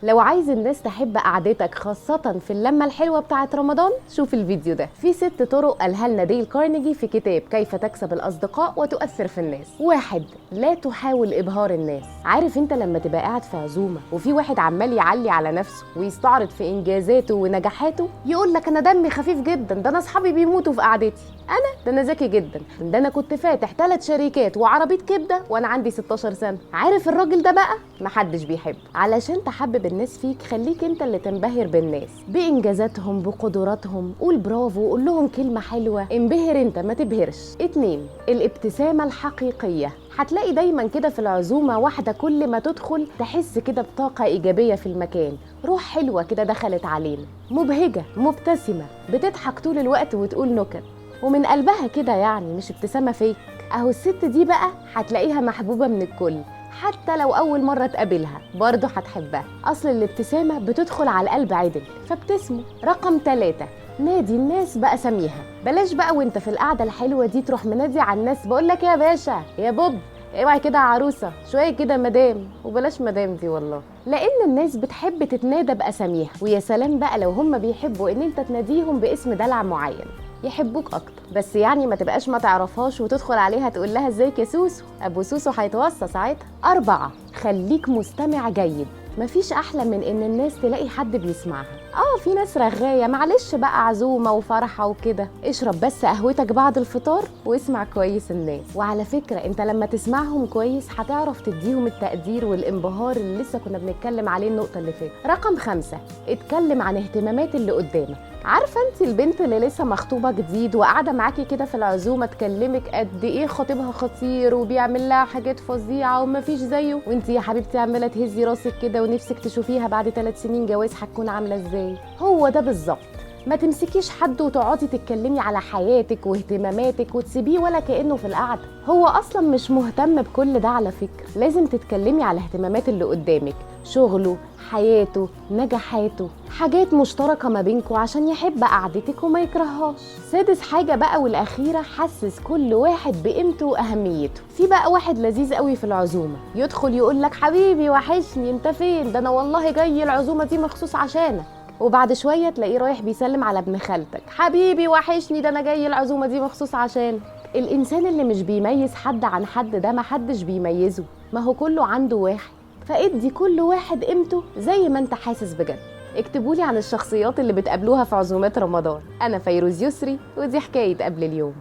لو عايز الناس تحب قعدتك خاصة في اللمة الحلوة بتاعة رمضان، شوف الفيديو ده. في 6 طرق قالها لنا ديل كارنيجي في كتاب كيف تكسب الأصدقاء وتؤثر في الناس. 1، لا تحاول إبهار الناس. عارف انت لما تبقى قاعد في عزومة وفي واحد عمال يعلي على نفسه ويستعرض في إنجازاته ونجاحاته، يقول لك أنا دمي خفيف جدا، ده أنا أصحابي بيموتوا في قعدتي، أنا ده أنا ذكي جدا، ده أنا كنت فاتح 3 شركات وعربية كبدة وأنا عندي 16 سنة. عارف الراجل ده بقى محدش بيحبه. علشان تحبب الناس فيك خليك انت اللي تنبهر بالناس، بإنجازاتهم، بقدراتهم، قول برافو، قول لهم كلمة حلوة، انبهر انت ما تبهرش. 2، الابتسامة الحقيقية. هتلاقي دايما كده في العزومة واحدة كل ما تدخل تحس كده بطاقة إيجابية في المكان، روح حلوة كده دخلت علينا، مبهجة، مبتسمة، بتضحك طول الوقت وتقول نكت ومن قلبها كده، يعني مش ابتسامة فيك. اهو الست دي بقى هتلاقيها محبوبة من الكل، حتى لو أول مرة تقابلها برضه هتحبها، أصل الابتسامة بتدخل على القلب عدل، فابتسموا. رقم 3، نادي الناس بأساميها. بلاش بقى وانت في القعدة الحلوة دي تروح منادي على الناس، بقول لك يا باشا، يا بوب، اوعي كده عروسة، شوية كده مدام، وبلاش مدام دي والله، لأن الناس بتحب تتنادى بأساميها، ويا سلام بقى لو هم بيحبوا إن انت تناديهم باسم دلع معين يحبوك اكتر. بس يعني ما تبقاش ما تعرفهاش وتدخل عليها تقول لها ازيك يا سوسو، ابو سوسو هيتوصى ساعتها. 4، خليك مستمع جيد. مفيش احلى من ان الناس تلاقي حد بيسمعها. في ناس رغايه، معلش بقى عزومه وفرحه وكده، اشرب بس قهوتك بعد الفطار واسمع كويس الناس. وعلى فكره انت لما تسمعهم كويس هتعرف تديهم التقدير والانبهار اللي لسه كنا بنتكلم عليه النقطه اللي فاتت. رقم 5، اتكلم عن اهتمامات اللي قدامك. عارفه انت البنت اللي لسه مخطوبه جديد وقاعده معاكي كده في العزومه تكلمك قد ايه خطيبها خطير وبيعمل لها حاجات فظيعه ومفيش زيه، وانت يا حبيبتي عماله تهزي راسك كده ونفسك تشوفيها بعد 3 سنين جواز هتكون عامله ازاي. هو ده بالظبط. ما تمسكيش حد وتقعدي تتكلمي على حياتك واهتماماتك وتسيبيه ولا كأنه في القعدة، هو أصلا مش مهتم بكل ده على فكرة. لازم تتكلمي على اهتمامات اللي قدامك، شغله، حياته، نجاحاته، حاجات مشتركة ما بينكوا عشان يحب قعدتك وما يكرههاش. 6 حاجة بقى والأخيرة، حسس كل واحد بقيمته وأهميته. في بقى واحد لذيذ قوي في العزومة يدخل يقول لك حبيبي وحشني، انت فين؟ ده أنا والله جاي العزومة دي مخصوص عشانك. وبعد شوية تلاقيه رايح بيسلم على ابن خالتك، حبيبي وحشني، ده أنا جاي العزومة دي مخصوص عشان. الإنسان اللي مش بيميز حد عن حد ده محدش بيميزه، ما هو كله عنده واحد، فادي كل واحد قيمته زي ما انت حاسس بجد. اكتبولي عن الشخصيات اللي بتقابلوها في عزومات رمضان. أنا فيروز يسري ودي حكاية قبل اليوم.